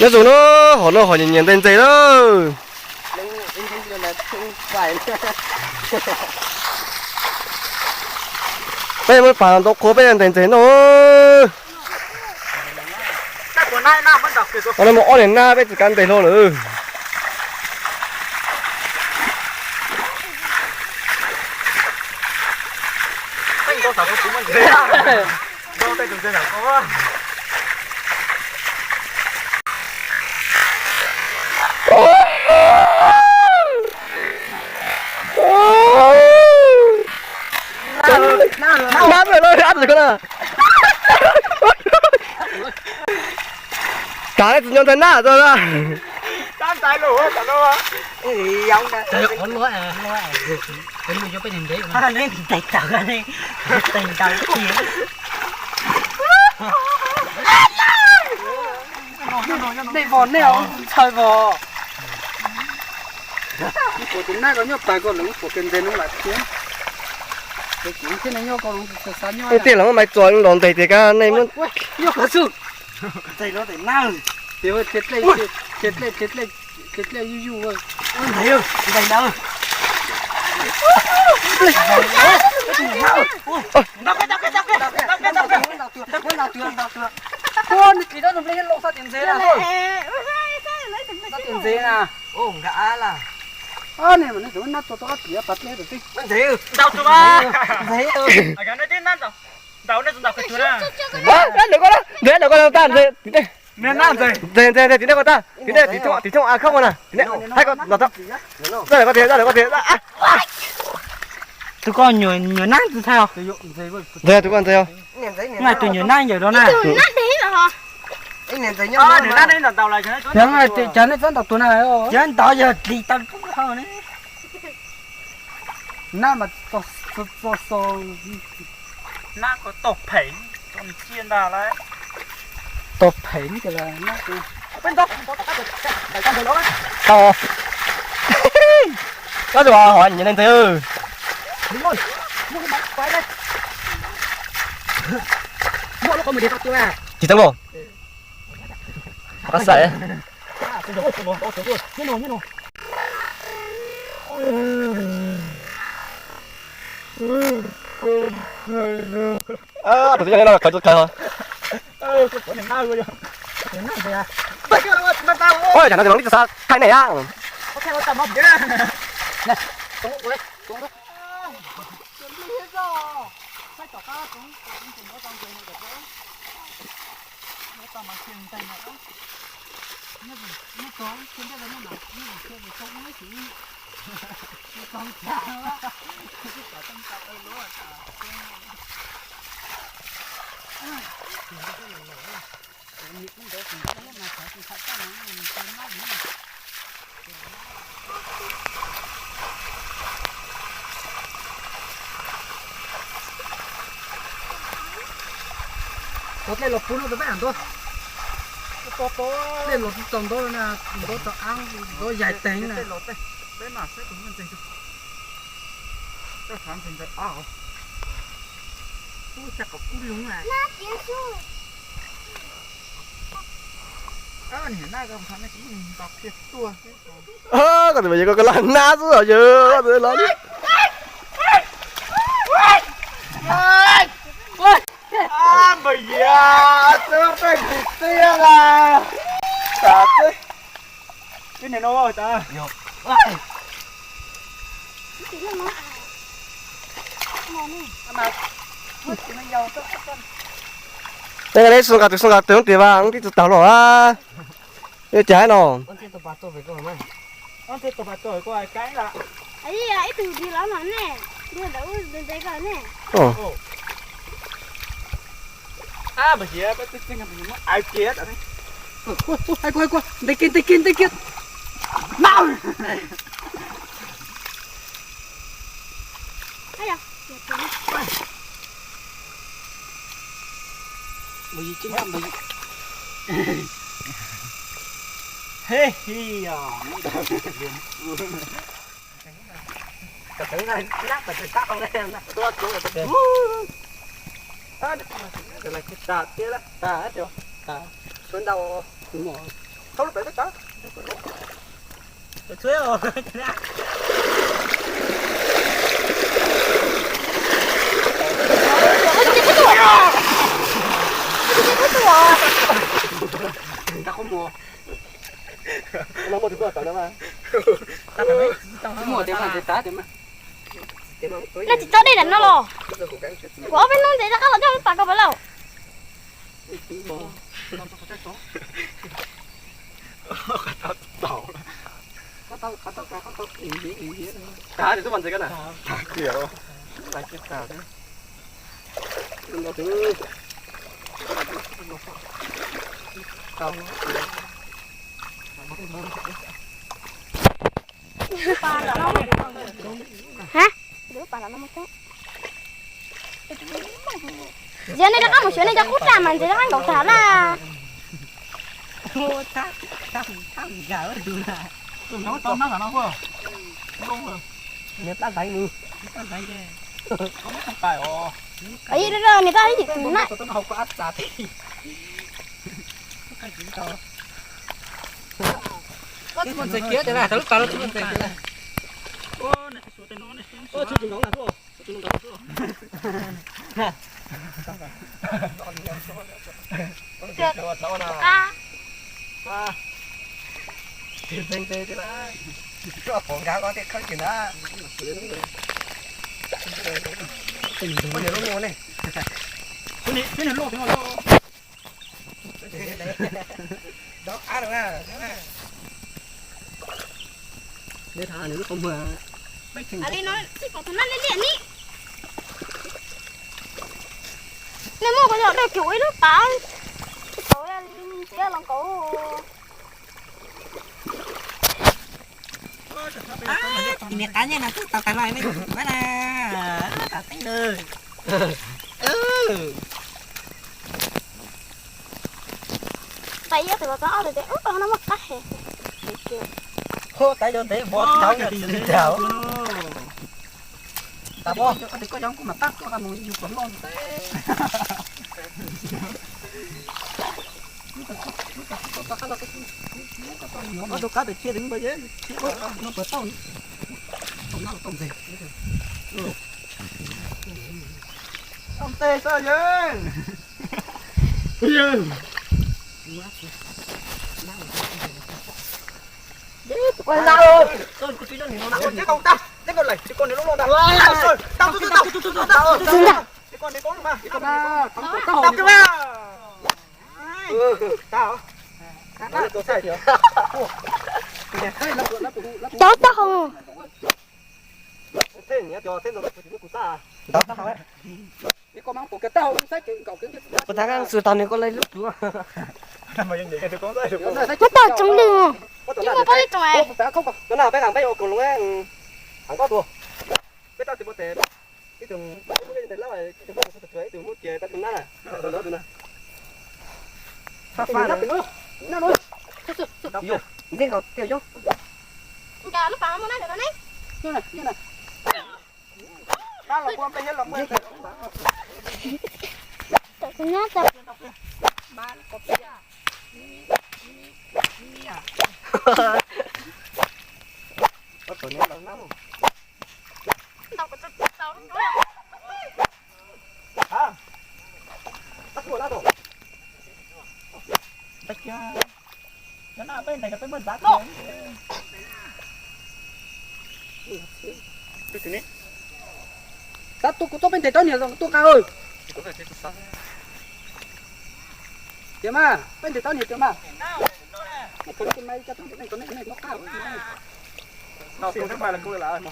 Nyob zoo na, hom no hom nyiam nyiam ntais ntses na. Peb muab pas ntau qhua peb ntais ntses no. Hom no muaj ob niag nab peb tsis kav ntes hlo lawm. Nab lawm no, ab tsis ko na. Kav tsis nco ntshai nab tso na. Nej vos nej ntshai vos. Kuv tus nab ko nyob pais ko lawv pom kiag ntses no lawm thiab. Kuv thiab nej nyob ko xav xav nyob. Tej laus muab maiv txuas los ntes tias kab nej muab. Nyob qhov xwb. Ntses no tes nab. Tias tias dlej, tias dlej, tias dlej, tias dlej yuj yuj. Ntses, ntses na. Ua, nws kis rab npleg loo xab tias ntses na. Xab tias ntses na. Nws nab tua tau qab tiav pas dlej tawm tej. Ntses, ntau tua. Ntses. Ntses, ntses, ntses tim nej ko tag, tim nej, tim nej tim thooj a khab ko na, tim nej, hais ko los tau. Daj lawm ko tiag, daj lawm ko tiag. Tus ko nyuam nab ntxhais os. Ntxhais, tus ko ntxhais os. Tus nyuam nab yawm no na. Cov nej txhob ntaus tus na. Cov ntawd yog dlis tau lub hau ne. Nab mas txo xo. Nab ko tau phem, tau ntsia ntag lauj. Tau phem ces los nab. Koj tus hov nyiam ntses. Tsis tau. Qab xav. Tus tib yog no khaws tus khaws. Ua cas no tus no ib tug xav thaij nej a. Tos dlej los pub no rau peb am ntua. Dlej los tsis txaus ntua na, ntua tau ab ntua yaig teev na. Koj tus yawg ko laj nab xwb os yawg. Npawg Yias, twb peb ntsis tiag las. Tam twb, twb niam no tas. Tej nqe leb xu nqa tus xu nqa tus hoob tias vas tib tug taug los a. Yog cas no? Nte kiag, nte kiag, nte kiag. Suav ntau mos. Thau lub plawv teb tsav. Ntag qhov muag. Ntag qhov muag. Ntag qhov muag tias mas ntev tas tias mas. Nej tsis tso dej lam no los? Kuv ob peb hnub ntev rov qab los coj lub pas ko pab lauj. Qab tau, qab tau, qab tau, qab tau. Qab tau, qab tau. Qab tau, qab tau. Ha? Yog nej rov qab mus xyuas nej cov qub tag mas ntshe rov qab nkaum tag lawm. Ib, niam tab ib yim txiv na. Li no tsis pom tus nab liab liab ni. Nej muab kuv yog dej kiag ua ib lub pas, tsis tau li ntxiv los nkaus. Niam qab nyiaj no twb tau tas los me na, tas teeb lawm. Tais yog tus los txog ob tus ces ub no muaj qab he. Hu tais yog ntev vov tau li cas. Tas pom koj yog kuv mas tab koj mus yug kom loj ntev. Ob tug qab pem khiav ntawd mas yog no puas tau, tau nab tau ntses. Tau ntses xwb yog. Ua ntau. Tsis tau tag, tsis tau lawm, tsis tau nws lub loj ntag. Tau, tau, tau, tau. Tsis tau nws lub loj mas. Tau, tau, tau. Cov taub hau. Kuv thab xwm tau nws koj lej lub tsuv. Muab tau tsoom lwm. Tsis muaj pob ib tsoom. Ntxij nkaus tiag yog. Tab tus kuv tuaj peb ntes rab niag zoo tuaj nqa. Tiag mas, peb ntes rab niag tiag mas. Tus me cov tub nej, nej tuaj nqa.